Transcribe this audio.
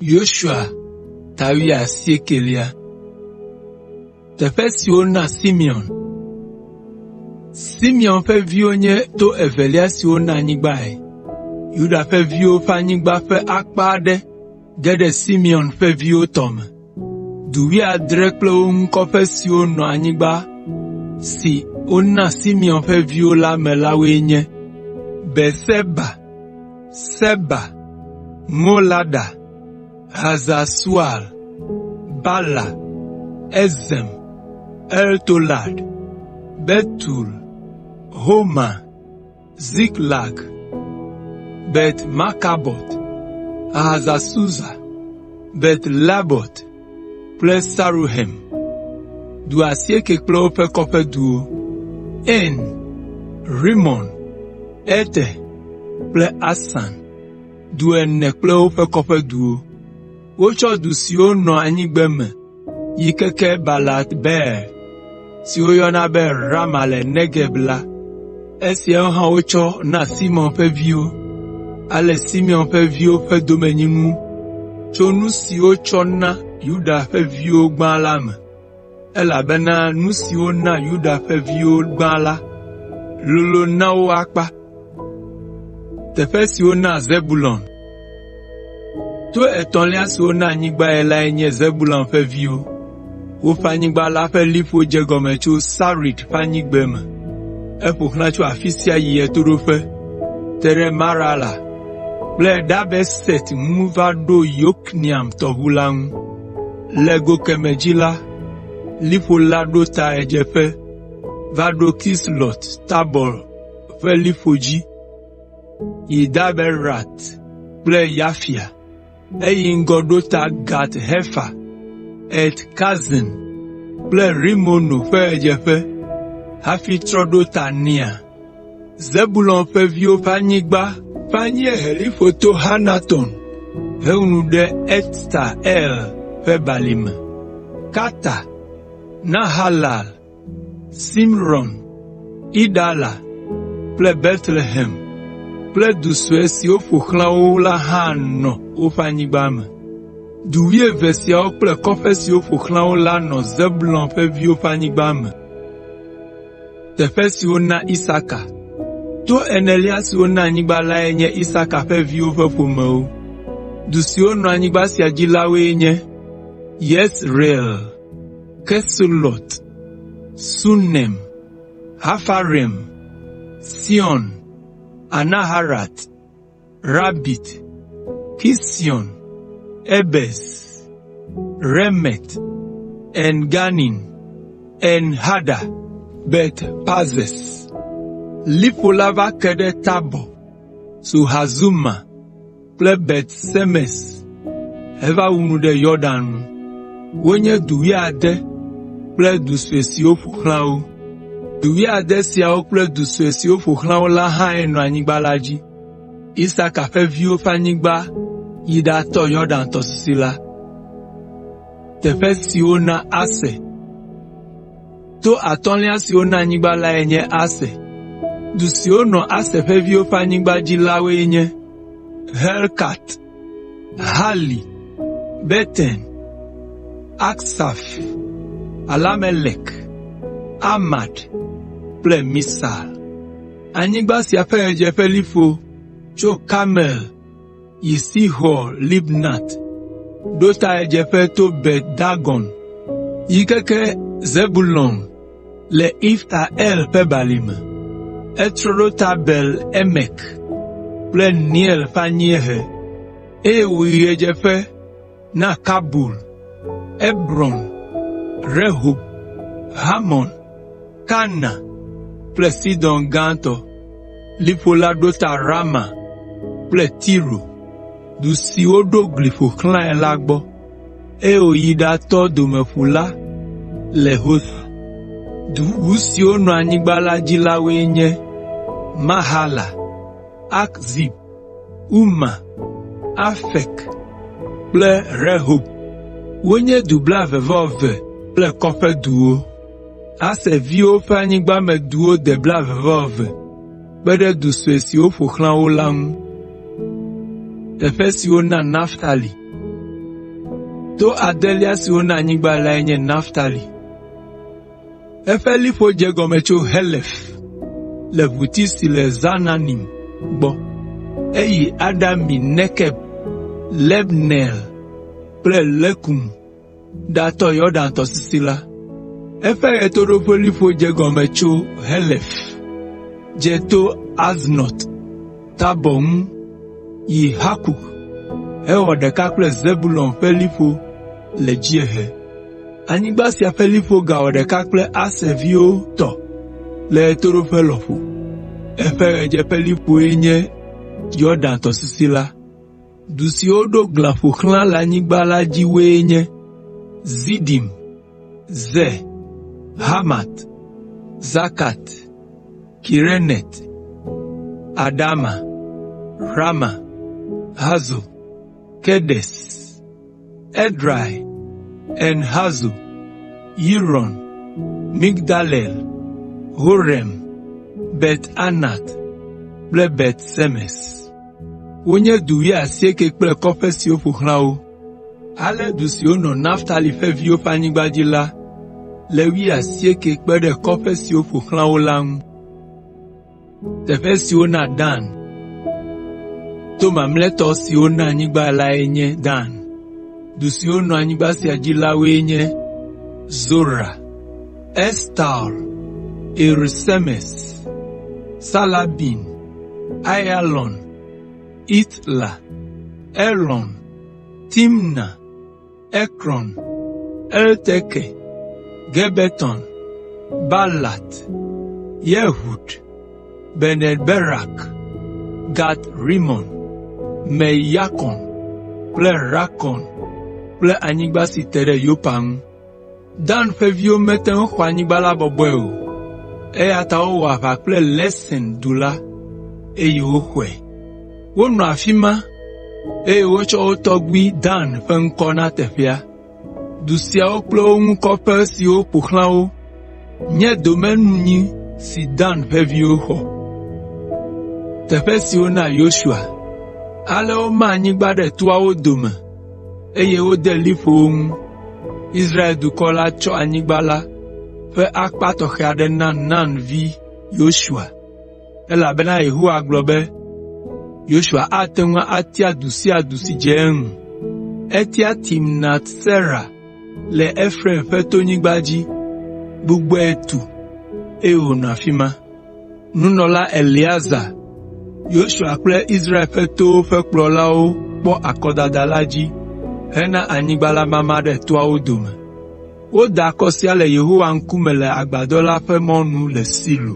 Yosua ta wuiasiekelia. Teƒe si wona Simeon. Simeon ƒe viwo nye to evelia si wona anyigbae. Yuda ƒe viwo ƒe anyigba ƒe akpa aɖe ge ɖe Simeon ƒe viwo tɔ me. Du wuiadre kple wo ŋu kɔƒe siwo nɔ anyigba si wona Simeon ƒe viwo la me la woe nye: Beerseba, Seba, Molada, Hazar Sual, Bala, Ezem, Eltolad, Betul, Horma, Ziklag, Bet Markabot, Hazar Susa, Bet Lebaot kple Saruhem. Du asiekɛ kple woƒe kɔƒeduwo. En, Rimon, Eter kple Asan. Du ene kple woƒe kɔƒeduwo. Wotsɔ du siwo nɔ anyigbeme yi keke Balat Beer si woyɔna be Rama le Negeb la. Esiawo hã wotsɔ na Simeon ƒe viwo. Ale Simeon ƒe viwo ƒe domenyinu tso nu si wotsɔ na Yuda ƒe viwo gbã la me, elabena nu si wona Yuda ƒe viwo gbã la lolo na wo akpa. Teƒe si wona Zebulon. To etɔ̃lia si wona anyigbae lae nye Zebulon ƒe viwo. Woƒe anyigba la ƒe liƒo dze egɔme tso Sarid ƒe anyigbeme. Eƒo xlã tso afi sia yi ɣetoɖoƒe, te ɖe Marala kple Dabeset ŋu va ɖo Yokneam tɔʋu la ŋu. Le go kemɛ dzi la, liƒo la ɖo ta ɣedzeƒe va ɖo Kislot Tabɔr ƒe liƒo dzi yi Daberat kple Yafia. Eyi ŋgɔ ɖo ta Gat Hefer, Et Kazin kple Rimono ƒe ɣedzeƒe hafi trɔ ɖo ta Nea. Zebulon ƒe viwo ƒe anyigba ƒe anyieheliƒo to Hanaton hewu nu ɖe Ifta El ƒe balime, Karta, Nahalal Simron, Idala kple Betlehem kple du sue siwo ƒo xlã wo la hã nɔ woƒe anyigba me. Du wuieve siawo kple kɔƒe siwo ƒo xlã wo la nɔ Zebulon ƒe viwo ƒe anyigba me. Teƒe si wona Isaka. To enelia si wona anyigba lae nye Isaka ƒe viwo ƒe ƒomewo. Du siwo nɔ anyigba sia dzi la woe nye: Yezreel, Kesulot, Sunem, Hafaraim, Sion, Anaharat, Rabit, Kision, Ebez, Remet, En Ganim, En Hada, Bet Pazez. Liƒo la va ke ɖe Tabɔr, Sahazuma kple Bet Semes heva wu nu ɖe Yɔdan nu. Wonye du wuiade kple du sue siwo ƒo xlã wo. Du wuiade siawo kple du sue siwo ƒo xlã wo la hãe nɔ anyigba la dzi. Isaka ƒe viwo ƒe anyigba yi ɖatɔ Yɔdan tɔsisi la. Teƒe si wona Aser. To atɔ̃lia si wona anyigba lae nye Aser. Du siwo nɔ Aser ƒe viwo ƒe anyigba dzi la woe nye: Helkat, Hali, Beten, Aksaf, Alamelek, Amad kple Misal. Anyigba sia ƒe ɣedzeƒeliƒo tso Karmel yi Sihor Libnat ɖo ta ɣedzeƒe to Bet Dagon yi keke Zebulon le Ifta El ƒe balime. Etrɔ ɖo ta Bet Emek kple Neiel ƒe anyiehe, eye wòyi ɣedzeƒe na Kabul, Ebron, Rehob, Hamon, Kana kple Sidon Gãtɔ. Liƒo la ɖo ta Rama kple Tiro, du si woɖo gli ƒo xlãe la gbɔ, eye wòyi ɖatɔ Domeƒu la le Hosa. Du bubu siwo nɔ anyigba la dzi la woe nye Mahala, Akzib, Uma, Afek kple Rehob. Wonye du blaeve-vɔ-eve kple kɔƒeduwo. Aser viwo ƒe anyigbameduwo de blaeve-vɔ-eve kpe ɖe du sue siwo ƒo xlã wo la ŋu. Teƒe si wona Naftali. To adelia si wona anyigbae lae nye Naftali. Eƒe liƒo dze egɔme tso Helef le ʋuti si le Zaananim gbɔ. Eyi Adami Nekeb, Lebneel kple Lakum ɖatɔ Yɔdan tɔsisi la. Eƒe ɣetoɖoƒeliƒo dze egɔme tso Helef, dze to Aznɔt Tabɔr ŋu yi Hukok hewɔ ɖeka kple Zebulon ƒe liƒo le dziehe. Anyigba sia ƒe liƒo gawɔ ɖeka kple Aser viwo tɔ le ɣetoɖoƒe lɔƒo. Eƒe ɣedzeƒeliƒoe nye Yɔdan tɔsisi la. Du siwo ɖo glã ƒo xlã le anyigba la dzi woe nye: Zidim, Zer, Hamat, Zakat, Kineret, Adama, Rama, Hazor, Kedes, Edrei, En Hazor, Yiron, Migdalel, Horem, Bet Anat kple Bet Semes. Wonye du wuiasiekɛ kple kɔƒe siwo ƒo xlã wo. Ale du siwo nɔ Naftali ƒe viwo ƒe anyigba dzi la le wuiasiekɛ kpe ɖe kɔƒe siwo ƒo xlã wo la ŋu. To mamlɛtɔ si wona anyigba lae nye Dan. Du siwo nɔ anyigba sia dzi la woe nye: Zora, Estaol, Ir Semes, Saalabin, Aiyalon, Itla, Elon, Timna, Ekron, Elteke, Gibeton, Baalat, Yehud, Bene Berak, Gat Rimon, Me Yakon kple Rakon kple anyigba si te ɖe Yopa ŋu. Dan ƒe viwo mete ŋu xɔ anyigba la bɔbɔe o, eya ta wowɔ aʋa kple Lesem du la, eye woxɔe. Wonɔ afi ma, eye wotsɔ wo tɔgbui Dan ƒe ŋkɔ na teƒea. Du siawo kple wo ŋu kɔƒe siwo ƒo xlã wo nye domenyinu si Dan ƒe viwo xɔ. Ale woma anyigba ɖe toawo dome, eye wode liƒo wo ŋu. Israel dukɔ la tsɔ anyigba la ƒe akpa tɔxɛ aɖe na Nun vi Yosua, elabena Yehowa gblɔ be, “Yosua ate ŋu atia du sia du si dze eŋu.” Etia Timnat Sera le Efraim ƒe tonyigba dzi, gbugbɔe tu, eye wònɔ afi ma. Nunɔla Eleazar, Yosua kple Israel ƒe towo ƒe kplɔlawo kpɔ akɔdada la dzi hena anyigba la mama ɖe toawo dome. Woda akɔ sia le Yehowa ŋkume le agbadɔ la ƒe mɔnu le Silo.